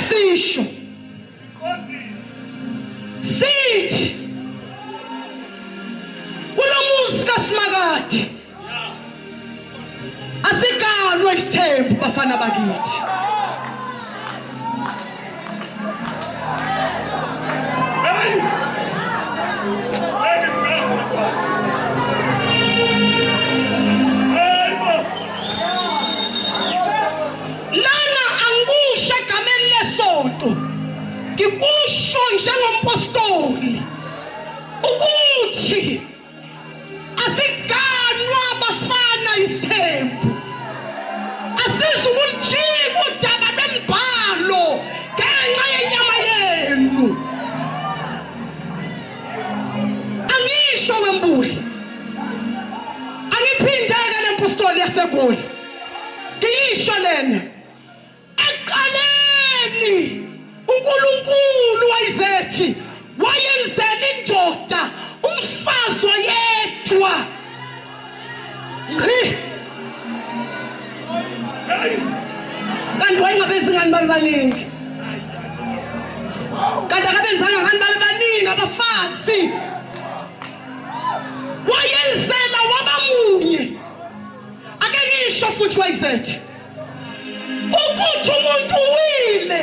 Ake sisho sithi kulomuzi kaSimakade asiganwe isithembu bafana bakithi. Lana angikusho egameni lesonto, ngikusho njengompostoli ukuthi asiganwa abafana isithembu, asizukulijika udaba lwembhalo ngenxa yenyama yenu. Angisho wembuli, angiphindeke lempostoli yaseGoli, ngiyisho lena. Ekuqaleni uNkulunkulu wayezethi wayenzela indoda umfazi oyedwa. Ngqi. Kanti wayengabenzi ngani babe baningi? Kanti akabenzanga ngani babe baningi abafazi? Wayenzela wabamunye. Ake ngisho futhi wayezethi ukuthi umuntu uwile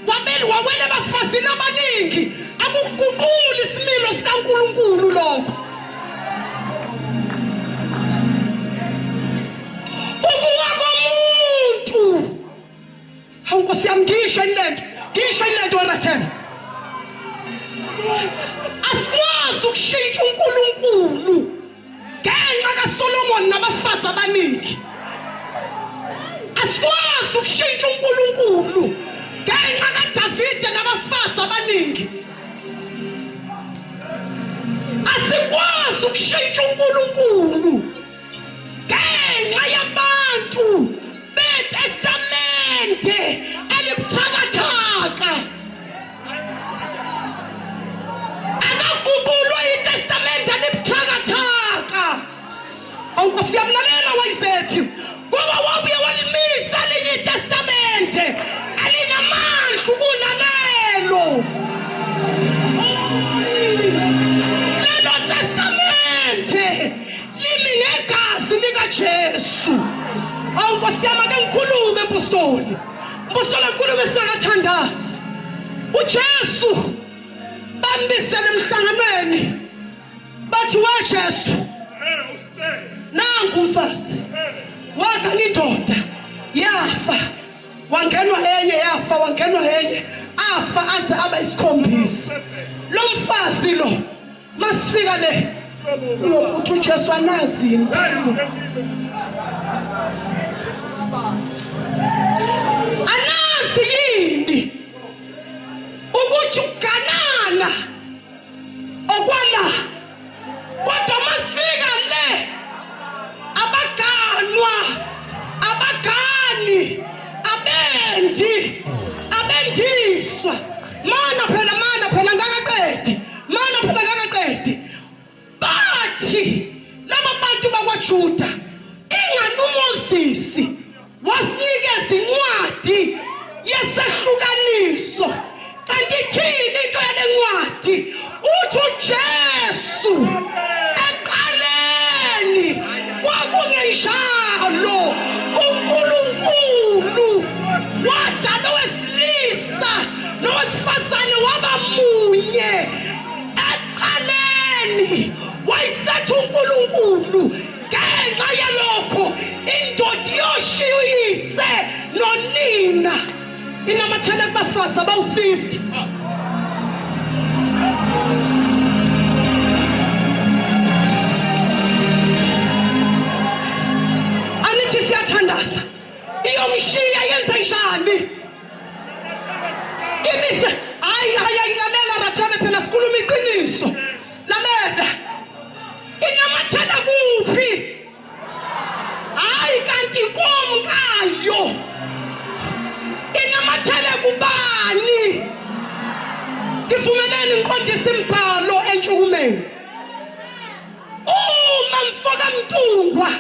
wabeli wawela ebafazini abaningi akuguquli isimilo sikaNkulunkulu lokho. Ukuwa komuntu, hawu Nkosi yami, ngisho lento, ngisho lento werathebe. Asikwazi ukushintsha uNkulunkulu ngenxa kaSolomon nabafazi abaningi. Asikwazi ukushintsha uNkulunkulu ngenxa kaDavide nabafazi abaningi. Asikwazi ukushintsha uNkulunkulu ngenxa yabantu beTestamente elibuthakathaka. Akaguqulwa iTestamente elibuthakathaka. Awu Nkosi yami, lalela wayizethi, ngoba wabuye walimisa elinye iTestamente elinamandla kunalelo. Lelo Testamente limi ngegazi likaJesu. Awu Nkosi yami, ake ngikhulume mpostoli, mpostoli, ngikhulume singakathandazi. uJesu bambisele emhlanganweni, bathi we Jesu, nangu umfazi wakha indoda yafa, wangenwa enye, yafa, wangenwa enye, afa aze abe isikhombisa. Lo mfazi lo masifika le uyokuthi uJesu anazi yini? Anazi yini ukuthi uganana okwala, kodwa masifika le abaganwa, abagani, abendi, abendiswa. Mana phela, mana phela, ngakaqedi, mana phela, ngakaqedi. Bathi laba bantu bakwaJuda, ingani uMoses wasinikeza incwadi yesehlukaniso, kanti ithini into yale ncwadi? Uthi uJesu eqaleni kwakungenjalo, uNkulunkulu wadala owesilisa nowesifazane waba munye. Ekuqaleni wayesethi uNkulunkulu, ngenxa yalokho indoda iyoshiya uyise nonina inamathele kubafazi abawu-50. Anithi siyathandaza, iyomshiya yenze njani? Imise hayi hayi ayilalela Rathebe, phela sikhuluma iqiniso. Lalela, inamathela kuphi? Hayi, kanti komkayo inamathele kubani? Ngivumeleni ngiqondise imbhalo entshukumeni. Uma mfoka Mntungwa,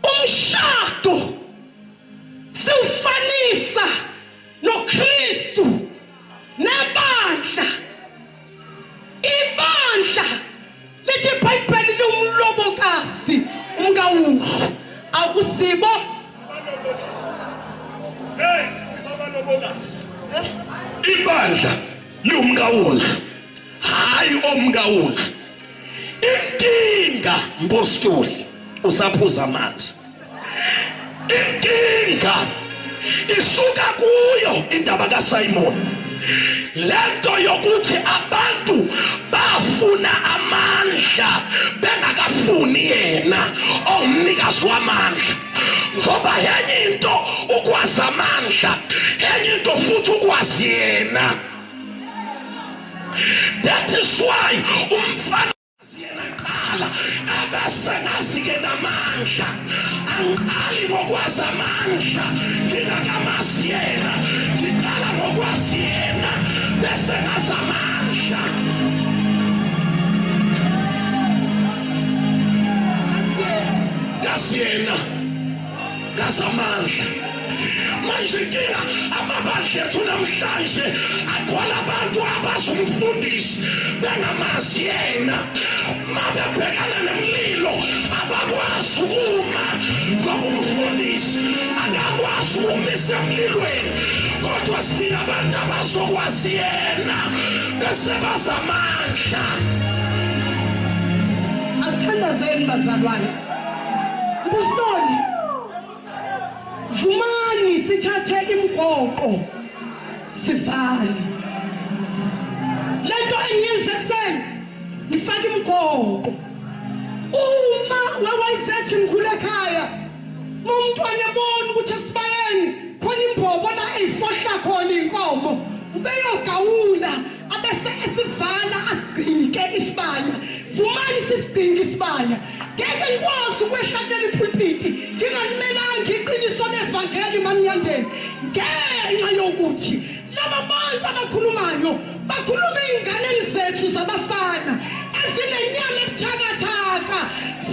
umshado siwufanisa nokuganana. Ibandla liwumkawundlu, hayi omkawundlu. Inkinga mpostoli usaphuza amanzi. Inkinga isuka kuyo indaba kaSimon. Lento yokuthi abantu bafuna amandla bengakafuni yena ongumnikazi wamandla, ngoba yenye into ukwazi amandla, enye into futhi ukwazi yena. That is why umfana yena qala abasengazi-ke namandla. Angiqali ngokwazi amandla ngingakamazi yena, ngiqala ngokwazi yena bese ngazi amandla. Ngazi yena, ngazi amandla. Manje inkinga amabandla ethu namhlanje agcwala abantu abazi umfundisi bengamazi yena. Mabebhekana nemlilo abakwazi ukuma, ngoba umfundisi akakwazi ukumisa emlilweni. Kodwa sidinga abantu abazokwazi yena bese bazi amandla. Asithandazeni bazalwane. Mpostoli, vumani sithathe imgoqo sivale lento engiyenze ekuseni, ngifake imgoqo. Uma wewayizethi ngikhule ekhaya, uma umntwana ebona ukuthi esibayeni khona imbobo la eyifohla khona inkomo, ubeyogawula abese esivala asigcike isibaya. Vumani sisigcike isibaya. Ngeke ngikwazi ukwehla kuleli pulpiti ngingalimelanga iqiniso levangeli mamnyandeni, ngenxa yokuthi laba bantu abakhulumayo bakhuluma ey'nganeni zethu zabafana ezinenyama ebuthakathaka.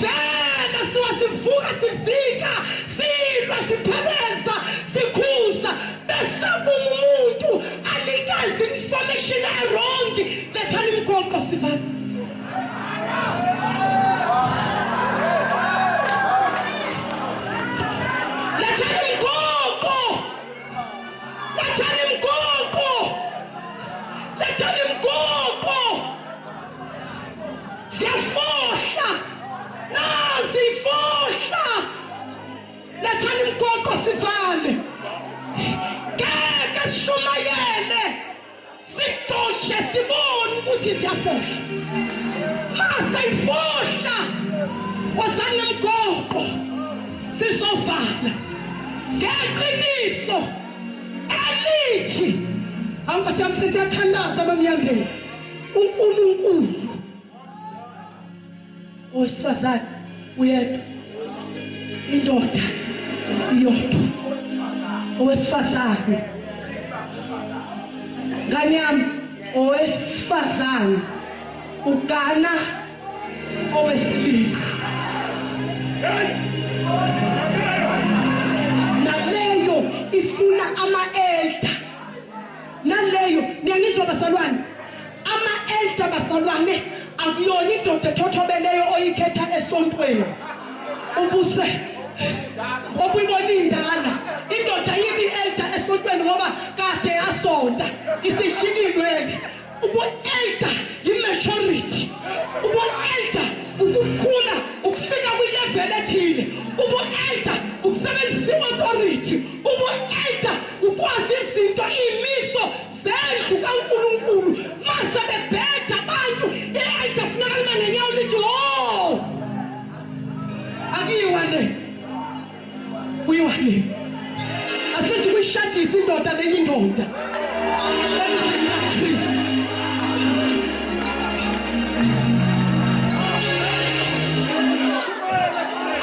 Vele siwa sivuka sivika silwa sipheleza sikhuza, bese kuma umuntu anikeze information e-wrong. Lethani imgoqo sivale. Lethani imgoqo, lethani imgoqo, lethani imgoqo. Siyafohla, nazi ifohla. Lethani imgoqo sivale. Ngeke sishumayele sidoshe sibone ukuthi ziyafohla. Mase ifohla, wozani nemgoqo sizovala ngeqiniso elithi awukasiyami. Siyathandaza bamyangeni uNkulunkulu. Owesifazane uyedwa, indoda iyodwa. Owesifazane, ngane yami, owesifazane ugana owesilisa. Naleyo ifuna ama-elder, naleyo niyangizwa bazalwane, ama-elder bazalwane. Akuyona indoda ethothobeleyo oyikhetha esontweni ubuse ngoba uyibona indala. Indoda yibi elder esontweni ngoba kade yasonta isishikilwele. Ubu-elder yi-maturity, ubu-elder ukukhula, ukufika kwi-level ethile, ubu-elder ukusebenzisa i-authority, ubu-elder ukwazi izinto, iy'miso zendlu kaNkulunkulu. Mase bebheda abantu, i-elder funeka libe ngenyawo lithi, "Oh, akuyiwa le, kuyiwa le." Asithi kuyishadisa indoda nenye indoda emzini kaKristu.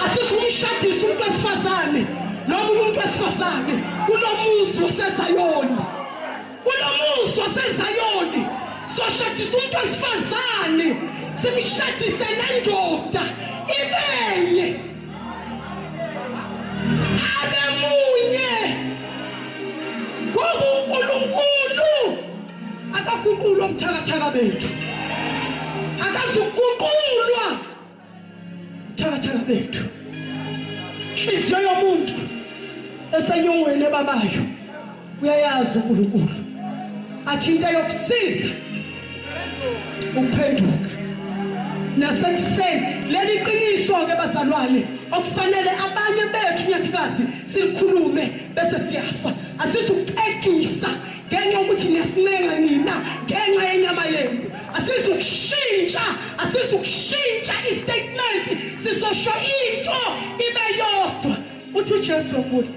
Asithi kumshadisa umuntu wesifazane noma umuntu wesifazane kulo muzi wasezayoni, kulo muzi wasezayoni soshadisa umuntu wesifazane, simshadise nendoda ibenye, abe munye, ngoba uNkulunkulu akaguqulwa ubuthakathaka bethu, akazukuguqulwa ubuthakathaka bethu. Inhliziyo yomuntu esenyongweni ebabayo. Uyayazi uNkulunkulu athi into yokusiza ukuphenduka nasekuseni. Leli qiniso ke bazalwane okufanele abanye bethu nyathikazi silikhulume bese siyafa. Asizukuxegisa ngenxa yokuthi niyasincenga nina ngenxa yenyama yenu. Asizukushintsha, asizukushintsha istatement, sizosho into ibe yodwa. Uthi uJesu wakuthi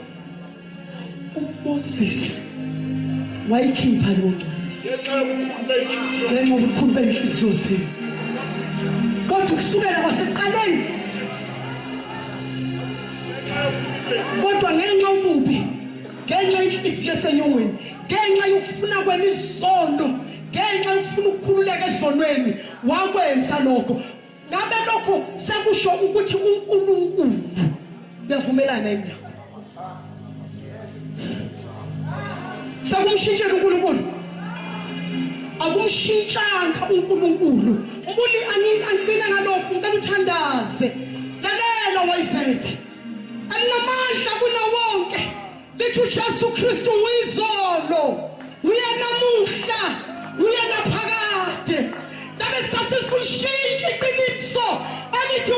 uMoses wayikhipha leyo ncwadi ngenxa yobukhulu beyinhliziyo zenu, kodwa kusukela kwasekuqaleni, kodwa ngenxa ububi, ngenxa inhliziyo esenyongweni, ngenxa yokufuna kwenu izono, ngenxa yokufuna ukukhululeka ezonweni, wakwenza lokho. Ngabe lokho sekusho ukuthi uNkulunkulu uyavumelana yini nakho? Sekumshintshela uNkulunkulu? Akumshintshanga uNkulunkulu. Mbuli, angigcina ngalokhu, ngicela uthandaze. Lalela wayizethi alinamandla kunawonke, lithi uJesu Kristu uyizolo, uyanamuhla, uyanaphakade. Ngabe sasesikushintsha iqiniso elithi